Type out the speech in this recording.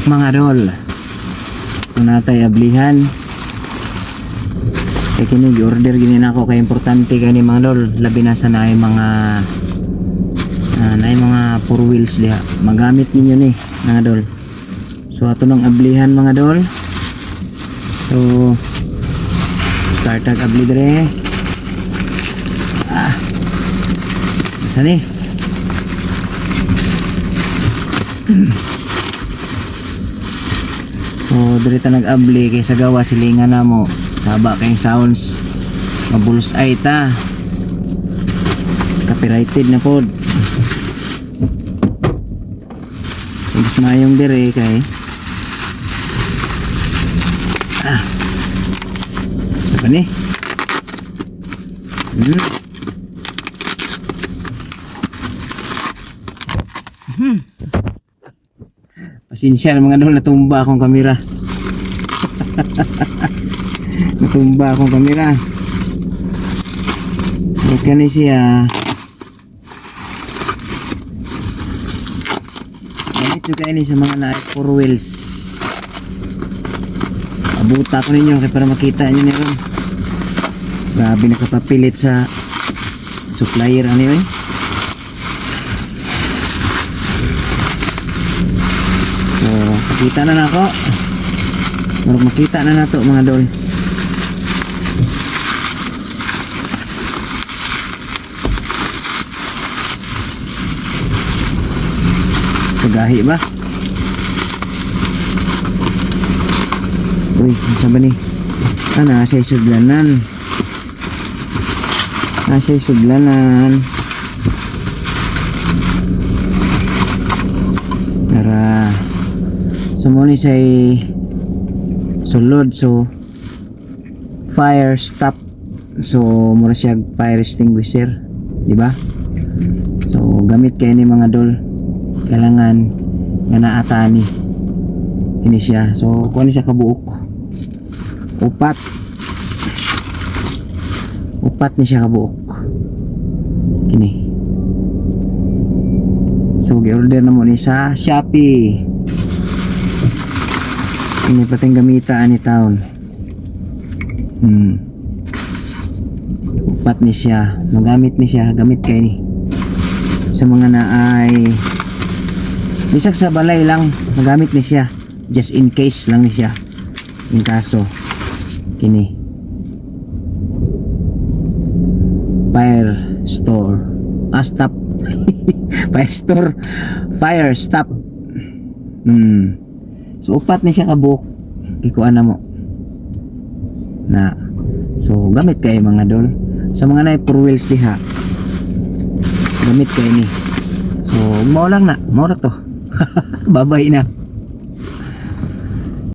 Mga dol. So natay ablihan. Kay kini gi-order gini nako kay importante kay ni, mga dol, labi na sa naay mga naay mga four wheels diha. Magamit ninyo ni, mga dol. So ato nang ablihan, mga dol. So start tag abli dire. Ah. Saan ni? So dire ta nag-abli kay sa gawa silingan na mo. Saba kay sounds. Mabullseye ta. Copyrighted na pod. So, mas maayong dire kay ah. Sa pa ni? Pasensya na, mga dol, natumba akong kamera. Natumba akong kamera. So, kani siya. Ganito kayo ni sa mga na four wheels. Abuta ko ninyo kay para makita nyo ni ron. Grabe, nakapapilit sa supplier ano yun. So, pakita na nako. Murag makita na nato, mga dol. Pagahi ba? Uy, unsa ba ni? Ah, nasa sudlanan. Nasa sudlanan. Tara. So mo ni say sulod, so fire stop. So mura siya fire extinguisher, di ba? So gamit kay ni, mga dol. Kailangan nga naata ni. Ini siya. So kuha ni siya kabuok. Upat. Upat ni siya kabuok. Kini. So gi-order na mo ni sa Shopee. Ini pating gamita ani town. Upat ni siya. Magamit ni siya, gamit kay ni. Sa mga naay bisag sa balay lang, magamit ni siya. Just in case lang ni siya. In kaso kini. Fire store. Ah, stop. Fire store. Fire stop. So upat ni siya kabuok. Ikuan na mo. Na. So gamit kay, mga dol. Sa mga naay four wheels diha. Gamit kay ni. So mao lang na, mao ra to. Bye-bye na.